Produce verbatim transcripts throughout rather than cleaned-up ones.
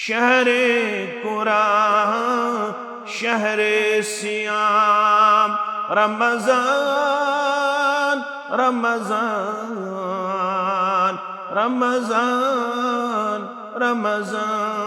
شهر قرآن، شهر صيام، رمضان، رمضان، رمضان، رمضان.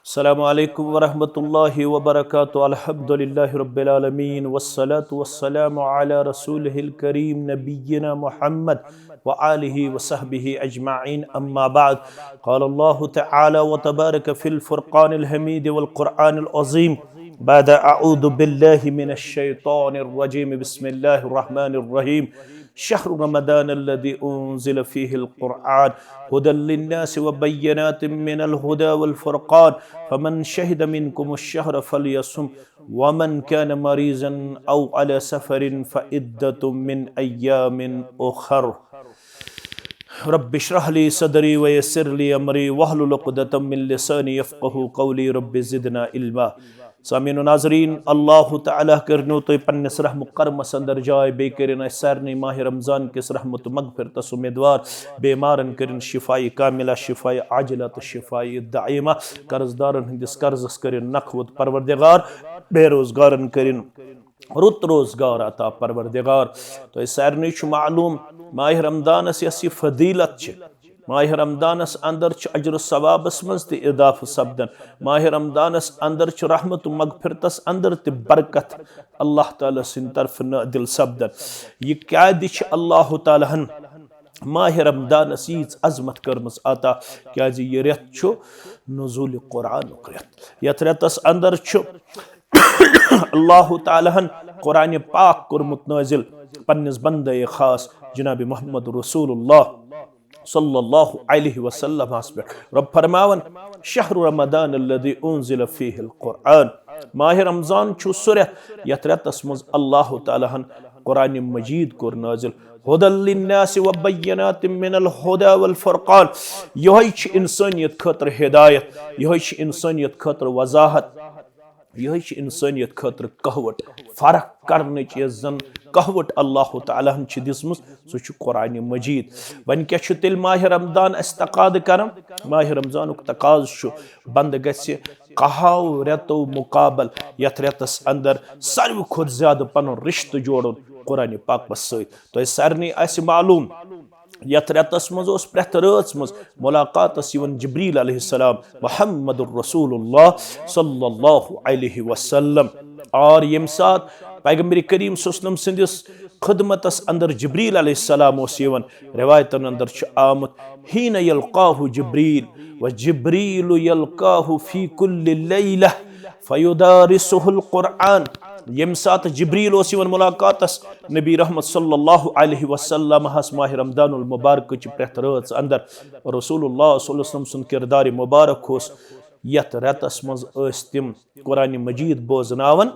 السلام عليكم ورحمة الله وبركاته. الحمد لله رب العالمين، والصلاة والسلام على رسوله الكريم نبينا محمد وآله وصحبه أجمعين. أما بعد، قال الله تعالى وتبارك في الفرقان الحميد والقرآن العظيم بعد أعوذ بالله من الشيطان الرجيم، بسم الله الرحمن الرحيم. شهر رمضان الذي أنزل فيه القرآن هدى للناس وبينات من الهدى والفرقان، فمن شهد منكم الشهر فليصم، ومن كان مريضا أو على سفر فعدة من أيام أخر. رب اشرح لي صدري ويسر لي أمري واحلل عقدة من لساني يفقهوا قولي. رب زدنا علما. سامعین و ناظرین، اللہ تعالیٰ کٔرنو تُہۍ پننِس رحم و کرمس اندر جاے، بیٚیہِ کٔرِن اسہِ سارنٕے ماہِ رمضان کِس رحمت و مغفرتس امیدوار۔ بیمارن کٔرِن شفایہِ کاملہ، شفایہِ عاجلہ تہٕ شفایہِ دائمہ۔ قرض دارن ہٕنٛدِس قرضس کٔرِن نکھوت پروردگار، بے روزگارن کٔرِن رُت روزگار عطا پروردگار۔ تۄہہِ سارنٕے چھُ معلوم، ماہِ رمضانس یۄس یہِ فضیلت چھِ، ماہِ رمضانس اندر چھُ اجر و ثوابس منٛز تہِ اضافہٕ سپدان۔ ماہِ رمضانس اندر چھُ رحمت و مغفرتس اندر تہِ برکت اللہ تعالیٰ سٕنٛدِ طرفہٕ نازل سپدان۔ یہِ کیازِ چھِ اللہ تعالیٰ ہن ماہِ رمضانس ییٖژ عظمت کٔرمٕژ عطا؟ کیازِ یہِ رٮ۪تھ چھُ نزول قرآنُک رٮ۪تھ۔ یتھ رٮ۪تس اندر چھُ اللہ تعالیٰ ہن قرآن پاک کوٚرمُت نازل پننِس بندے خاص جناب محمد رسول اللہ صلی اللہ علیہ وسلمس پٮ۪ٹھ۔ رب فرماوان، شہر رمضان الذي انزل فيه القرآن، ماہِ رمضان چھُ سُہ رٮ۪تھ یتھ رٮ۪تس منٛز اللہ تعالیٰ ہن قرآن مجید کوٚر نازل۔ هدى للناس وبينات من الهدى والفرقان، یہوے چھِ انسانیت خٲطرٕ ہدایت، یہوے چھِ انسانیت خٲطرٕ وضاحت، یہوے چھِ انسانیت خٲطرٕ کہوٹ، فرق کرنٕچ یۄس زن کہوٹ اللہ تعالیٰ ہن چھِ دِژمٕژ، سُہ چھُ قرآن مجید۔ وۄنۍ کیٛاہ چھُ تیٚلہِ ماہِ رمضان اَسہِ تقاضہٕ کران؟ ماہِ رمضانُک تقاضہٕ چھُ، بندٕ گژھِ کہو رٮ۪تو مقابل یتھ رٮ۪تس اندر ساروی کھۄتہٕ زیادٕ پنُن رشتہٕ جوڑُن قرآن پاکس سۭتۍ۔ تۄہہِ سارنٕے آسہِ معلوم، یتھ رٮ۪تس منٛز اوس پرٛٮ۪تھ رٲژ منٛز ملاقاتس یِوان جبریل علیہ السلام محمد رسول اللہ صلی اللہ علیہ وسلم۔ اور ییٚمہِ ساتہٕ پیغمبر کریم صلی اللہ علیہ وسلم سٕنٛدِس خدمتس اندر جبریل علیہ السلام اوس یِوان، روایتن اندر چھُ آمُت، حين يلقاه جبريل، وجبريل يلقاه في كل ليلة فيدارسه القرآن۔ ییٚمہِ ساتہٕ جبریل اوس یِوان ملاقاتس نبی رحمت صلی اللہ علیہ وسلم ہس ماہِ رمضان المبارکٕچ پرٛٮ۪تھ رٲژ اندر، رسول اللہ صلی اللہ علیہ وسلم سُنٛد کردار مبارک اوس، یتھ رٮ۪تس منٛز ٲسۍ تِم قرآن مجید بوزناوان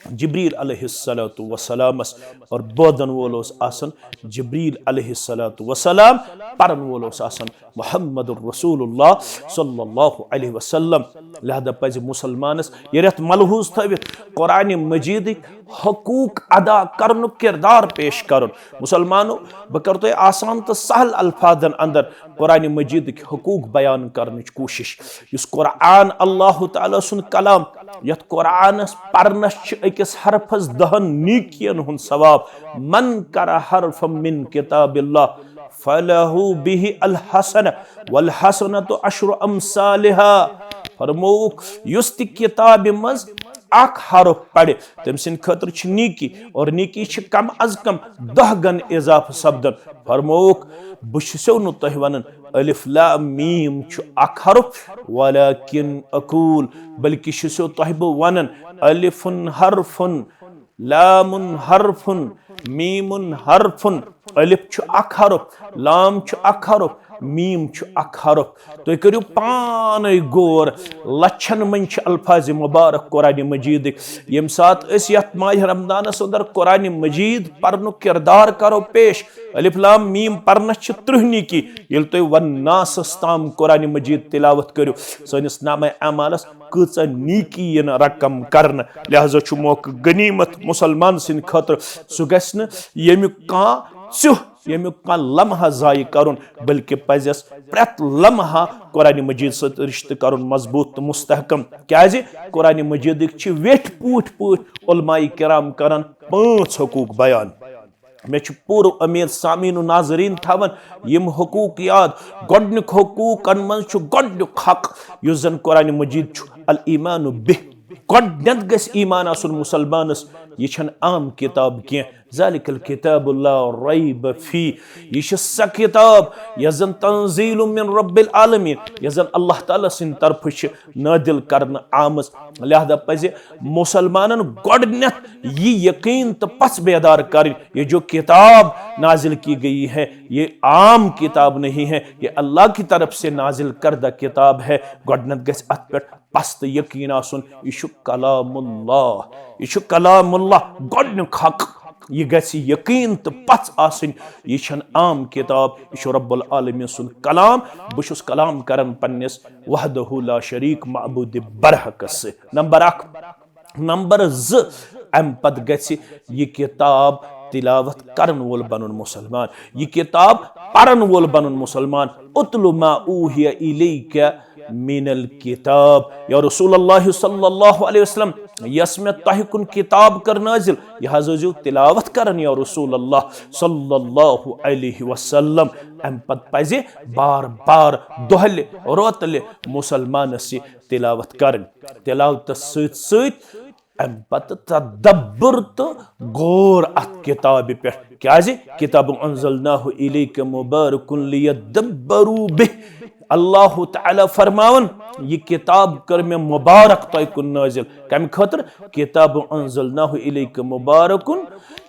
جبریل علیہ الصلوۃ والسلامس، اور بوزن وول اوس آسان جبریل علیہ الصلوۃ والسلام، پرن وول اوس آسان محمد رسول اللہ صلی اللہ علیہ وسلم۔ لہذا پزِ مسلمانس یہِ رٮ۪تھ ملحوظ تھٲوِتھ قرآن مجیدٕکۍ حقوق ادا کرنُک کردار پیش کرُن۔ مسلمانو، بہٕ کرٕ تۄہہِ آسان تہٕ سہل الفاظن اندر قرآن مجیدٕکۍ حقوق بیان کرنٕچ کوٗشش۔ یُس قرآن اللہ تعالیٰ سُنٛد کلام، یتھ قرآنس پرنس چھِ أکِس حرفس دہن نیکین ہُنٛد ثواب۔ من قرأ حرفا من کتاب اللہ فلہ بہ الحسنہ والحسنۃ عشر امثالہا۔ فرمووُکھ، یُس تہِ کتابہِ منٛز اکھ حرف پرِ، تٔمۍ سٕنٛدِ خٲطرٕ چھِ نیکی، اور نیکی چھِ کم از کم دہ گن اضافہٕ سپدان۔ فرمووُکھ، بہٕ چھُسو نہٕ تۄہہِ ونان الف لام میم چھُ اکھ حرف، ولکن اقول، بلکہ چھُسو تۄہہِ بہٕ ونان، الف حرف، لام حرف، میم حرف۔ الف چھُ اکھ حرف، لام چھُ اکھ حرف، میم چھُ اکھ حرف۔ تُہۍ کٔرِو پانے غور، لچھن منٛز چھِ الفاظ مبارک قرآن مجیدٕکۍ۔ ییٚمہِ ساتہٕ أسۍ یتھ ماہِ رمضانس اندر قرآن مجید پرنُک کردار کرو پیش، الف لام میم پرنس چھِ ترٕٛہ نیکی۔ ییٚلہِ تُہۍ والناس تام قرآن مجید تلاوت کٔرِو، سٲنِس نامہ اعمالس کۭژاہ نیکی یِن رقم کرنہٕ۔ لہذا چھُ موقعہٕ غنیمت مسلمان سٕنٛدِ خٲطرٕ، سُہ گژھِ نہٕ ییٚمیُک کانٛہہ ژیوٚہ ییٚمیُک کانٛہہ لمحہ ضایع کرُن، بلکہ پزٮ۪س پرٛٮ۪تھ لمحہ قرآن مجید سۭتۍ رشتہٕ کرُن مضبوط تہٕ مستحکم۔ کیازِ؟ قرآن مجیدٕکۍ چھِ ویٹھۍ پوٗٹھۍ پٲٹھۍ علماء کرام کران پانٛژھ حقوق بیان۔ مےٚ چھُ پوٗرٕ امید سامعین و ناظرین تھاوان یِم حقوق یاد۔ گۄڈنیُک حقوقن منٛز چھُ گۄڈنیُک حق، یُس زن قرآن مجید چھُ، الایمان بہ۔ گۄڈنیتھ گژھِ ایمان آسُن مسلمانس، یہِ چھنہٕ عام کتاب کینٛہہ۔ ذالک الکتاب لا ریب فی، یہِ چھِ سۄ کتاب یۄس زن تنزیل من رب العالمین، یۄس زن اللہ تعالیٰ سٕنٛدِ طرفہٕ چھِ نٲدِل کرنہٕ آمٕژ۔ لہذا پزِ مسلمانن گۄڈنیتھ یہِ یقین تہٕ پژھ بیدار کرٕنۍ، یہ جو کتاب نازل کی گئی ہے، یہ عام کتاب نہیں ہے، یہ اللہ کی طرف سے نازل کردہ کتاب ہے۔ گۄڈنیتھ گژھِ اتھ پٮ۪ٹھ پژھ تہٕ یقین آسُن، یہ چھُ کلام اللہ، یہ چھُ کلام اللہ۔ گۄڈنیُک حق، یہ گژھِ یقین تہٕ پژھ آسٕنۍ، یہ چھنہٕ عام کتاب، یہ چھُ رب العالمین سُنٛد کلام۔ بہٕ چھُس کلام کران پننِس وحدہ لا شریک معبود برحقس سۭتۍ۔ نمبر اکھ۔ نمبر زٕ، امہِ پتہٕ گژھِ یہِ کتاب تلاوت کرن وول بنُن مسلمان، یہِ کتاب پرن وول بنُن مسلمان۔ اتل ما اوحی الیک من الکتاب، یا رسول اللہ صلی اللہ علیہ وسلم، یس مےٚ تۄہہِ کُن کتاب کٔر نازل، یہِ حظ ٲسۍزیو تلاوت کران یا رسول اللہ صلی اللہ علیہ وسلم۔ امہِ پتہٕ پزِ بار بار دۄہلہِ روتلہِ مسلمانس یہِ تلاوت کرٕنۍ۔ تلاوتس سۭتۍ سۭتۍ امہِ پتہٕ تدبر تہٕ غور اتھ کتابہِ پٮ۪ٹھ۔ کیازِ؟ کتاب انزلناہ الیک مبارک لیدبروا بہ۔ اللہ تعالیٰ فرماوان، یہ کتاب کٔر مےٚ مبارک تۄہہِ کُن نٲزِل۔ کمہِ خٲطرٕ؟ کتاب انزلناہ الیک مبارک،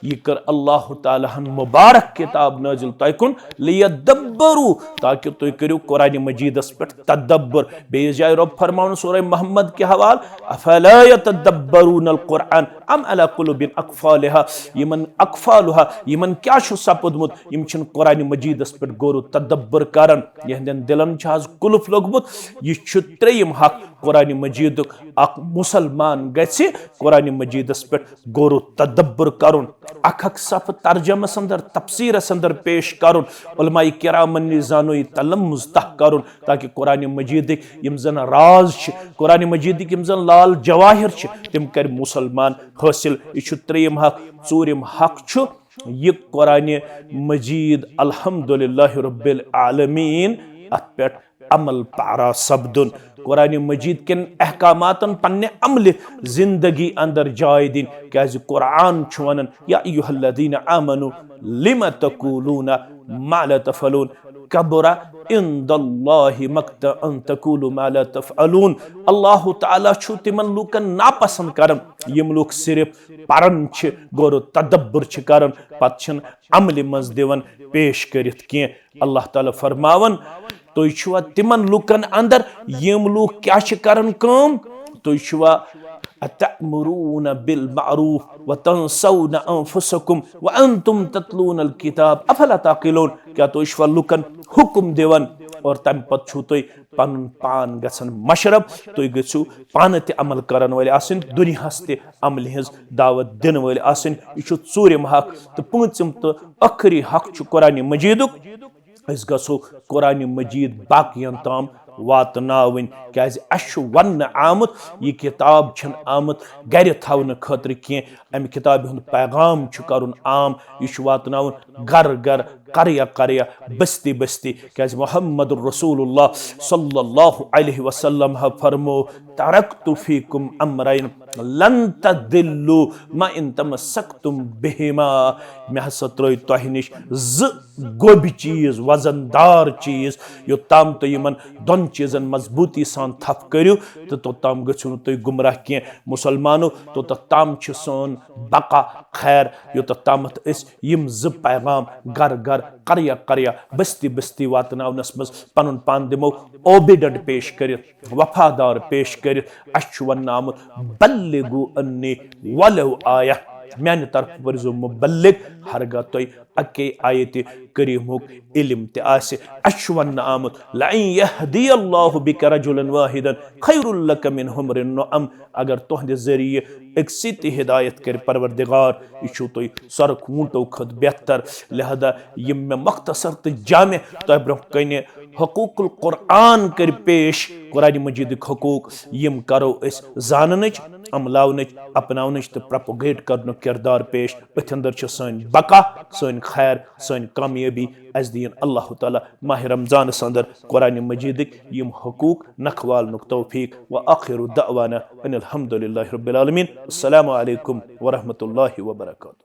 یہ کٔر اللہ تعالیٰ ہن مبارک کتاب نٲزِل تۄہہِ کُن، لیدبروا، تاکہ تُہۍ کٔرِو قرآن مجیدس پٮ۪ٹھ تدبر۔ بیٚیِس جایہِ رۄب فرماوان سورہ محمد کہِ حوالہٕ، افلا یتدبرون القرآن ام علی قلوب اقفالها، یمن اقفالها، یمن کیٛاہ چھُ سپُدمُت، یِم چھِنہٕ قرآن مجیدس پٮ۪ٹھ غور و تدبر کران، یہنٛدٮ۪ن دلن چھُ آز قلف لوٚگمُت۔ یہِ چھُ ترٛیٚیِم حق قرآن مجیدُک، اکھ مسلمان گژھِ قرآن مجیدس پٮ۪ٹھ غور و تدبر کرُن۔ اکھ اکھ صفحہٕ ترجمس اندر، تفسیرس اندر پیش کرُن، علماء کرامن نِش زانوی تلمذ تہ کرُن، تاکہ قرآن مجیدٕکۍ یِم زن راز چھِ، قرآن مجیدٕکۍ یِم زن لال جواہر چھِ، تِم کرِ مسلمان حٲصِل۔ یہِ چھُ ترٛیٚیِم حق۔ ژوٗرِم حق چھُ یہِ قرآن مجید الحمدللہ رب العالمین اتھ پٮ۪ٹھ عمل پیرا سپدُن، قرآن مجید کٮ۪ن احکاماتن پننہِ عملہِ زندگی اندر جاے دِنۍ، کیازِ قرآن چھُ ونان، یا ایھا الذین آمنوا لم تقولون ما لا تفعلون، کبر عند اللہ مقتا ان تقولوا ما لا تفعلون۔ اللہ تعالیٰ چھُ تِمن لوٗکن ناپسند کران، یِم لوٗکھ صرف پران چھِ، غور و تدبر چھِ کران، پتہٕ چھِنہٕ عملہِ منٛز دِوان پیش کٔرِتھ کینٛہہ۔ اللہ تعالیٰ فرماوان، تُہۍ چھِوا تِمن لوٗکن اندر، یِم لوٗکھ کیٛاہ چھِ کران کٲم؟ تُہۍ چھِوا اتأمرون بالمعروف وتنسون انفسکم وانتم تتلون الکتاب افلا تعقلون؟ کیٛاہ تُہۍ چھِوا لوٗکن حکم دِوان اور تمہِ پتہٕ چھِو تُہۍ پنُن پان گژھان مشرب؟ تُہۍ گٔژھِو پانہٕ تہِ عمل کرن وٲلۍ آسٕنۍ، دُنیاہس تہِ عملہِ ہٕنٛز دعوت دِنہٕ وٲلۍ آسٕنۍ۔ یہِ چھُ ژوٗرِم حق۔ تہٕ پوٗنٛژِم تہٕ ٲخری حق چھُ قرآن مجیدُک، أسۍ گژھو قرآن مجید باقین تام واتناوٕنۍ، کیازِ اسہِ چھُ وننہٕ آمُت، یہِ کتاب چھنہٕ آمٕژ گرِ تھاونہٕ خٲطرٕ کینٛہہ۔ امہِ کتابہِ ہُنٛد پیغام چھُ کرُن عام، یہِ چھُ واتناوُن گرٕ گرٕ، قریہ قریہ، بستی بستی، کیازِ محمد رسول اللہ صلی اللہ علیہ وسلم ہا فرمو، ترکت فیکم امرین لن تضلوا ما ان تمسکتم بہما۔ مےٚ ہسا ترٲے تۄہہِ نِش زٕ گوٚبۍ چیٖز، وزن دار چیٖز، یوٚتام تُہۍ یِمن دۄن چیٖزن مضبوٗطی سان تھپھ کٔرِو تہٕ توٚتام گٔژھِو نہٕ تُہۍ گمراہ کینٛہہ۔ مسلمانو، توٚتتھ تام چھِ سٲنۍ بقا خیر، یوٚتتھ تامتھ أسۍ یِم زٕ پیغام گرٕ گرٕ، قریہ قریہ، بستی بستی واتناونس منٛز پنُن پان دِمو اوبیڈنٹ پیش کٔرِتھ، وفادار پیش کٔرِتھ۔ اسہِ چھُ وننہٕ آمُت، بلغوا عنی ولو آیہ، میانہِ طرفہٕ پٔرزیو مبلغ ہرگاہ تۄہہِ اَکے آیتِ کریٖمُک علم تہِ آسہِ۔ اَسہِ چھُ وننہٕ آمُت، "لَئِن يَهْدِيَ اللَّهُ بِكَ رَجُلًا وَاحِدًا خَيْرٌ لَكَ مِنْ حُمْرِ النُّعَمِ"، اگر تُہنٛدِ ذٔریعہٕ أکسٕے تہِ ہدایت کرِ پروردگار، یہِ چھُو تۄہہِ سرکھ ووٗنٛٹو کھۄتہٕ بہتر۔ لہذا یِم مےٚ مختصر تہٕ جامع تۄہہِ برونٛہہ کنہِ حقوق القرآن کٔرۍ پیش، قرآن مجیدٕکۍ حقوق، یِم کرو أسۍ زاننٕچ، عملاونٕچ، اپناونٕچ تہٕ پروپوگیٹ کرنُک کردار پیش۔ أتھۍ اندر چھِ سٲنۍ بقا، سٲنۍ خیر، سٲنۍ کامیٲبی۔ اسہِ دِیِن اللہ تعالیٰ ماہِ رمضانس اندر قرآن مجیدٕکۍ یِم حقوق نکھوالنُک توفیق۔ وآخر دعوانا ان الحمد للہ رب العالمین۔ السلام علیکم ورحمۃ اللہ وبرکاتہ۔